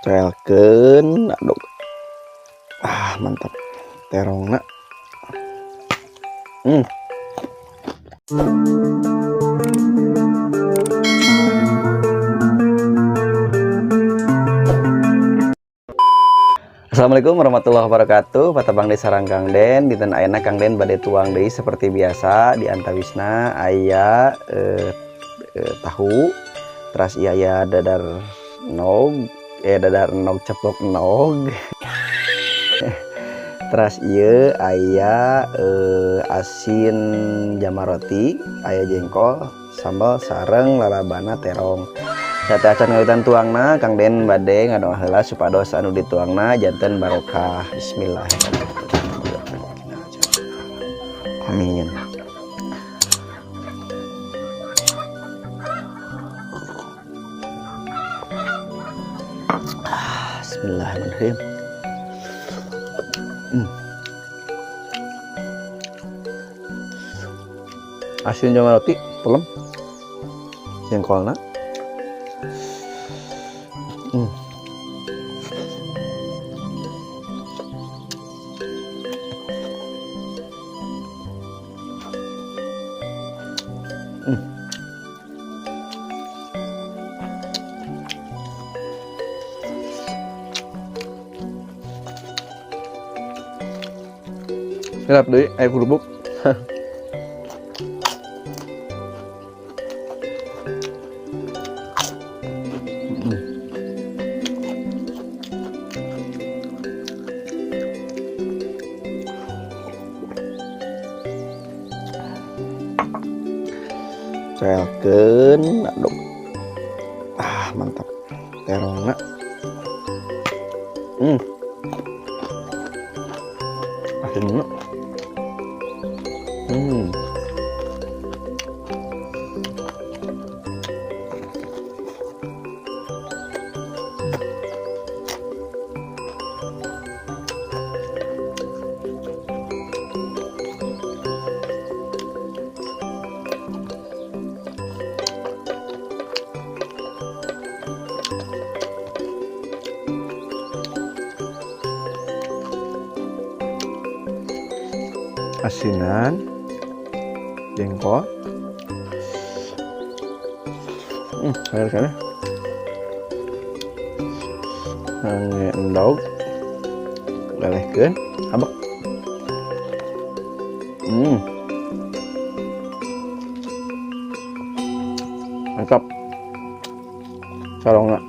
Coelkeun, aduk. Ah, mantap. Terongna. Assalamualaikum warahmatullahi wabarakatuh. Patepang deui sareng Kang Den. Dinten ayeuna Kang Den bade tuang deui seperti biasa. Di antawisna aya tahu, teras ieu aya dadar nog, dadar nog ceplok nog. Teras ieu aya asin jamaroti, aya jengkol, sambal sareng lalabana terong. Sateuacan ngawitan tuangna, Kang Den bade ngadoa heula supados anu dituangna janten barokah. Bismillahirrahmanirrahim. Amin. Bismillahirrahmanirrahim. Asin sama roti, pelem. Jengkolna. Sedap deui aya kerupuk. Coelkeun, aduk. Ah, mantap. Terongna. Asinna. Asinan jengkol. Air sana. Ngangge endog. Lelehkeun, habek. Mantap. Sarongna.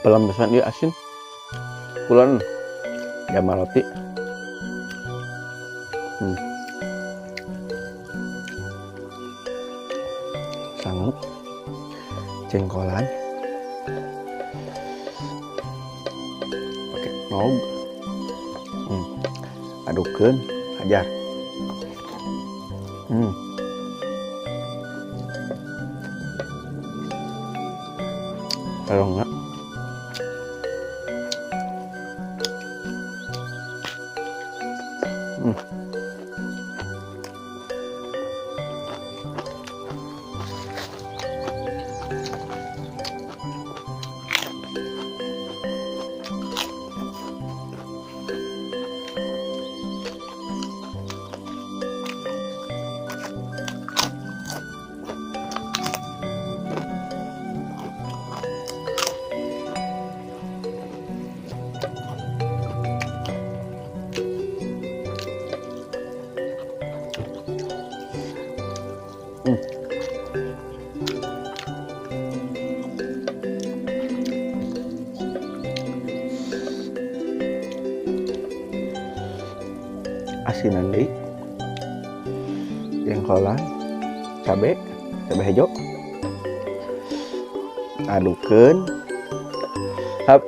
Pelem pisan ieu asin. Pulen jama roti. Sangut jengkolan. Pakai nog. Adukeun, hajar. Kalau enggak Asinan deui. Jengkolan, cabe, cabe hejo. Adukeun. Hap.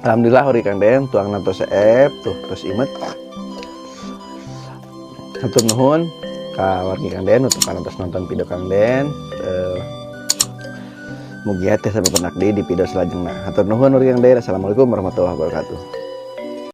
Alhamdulillah ori Kang Den tuangna tos seep tuh tos imet. Hatur nuhun ka wargi Kang Den untuk parantos nonton video Kang Den. Mugia tiasa papendak deui di video selanjutnya. Hatur nuhun, Kang Den. Assalamualaikum warahmatullahi wabarakatuh.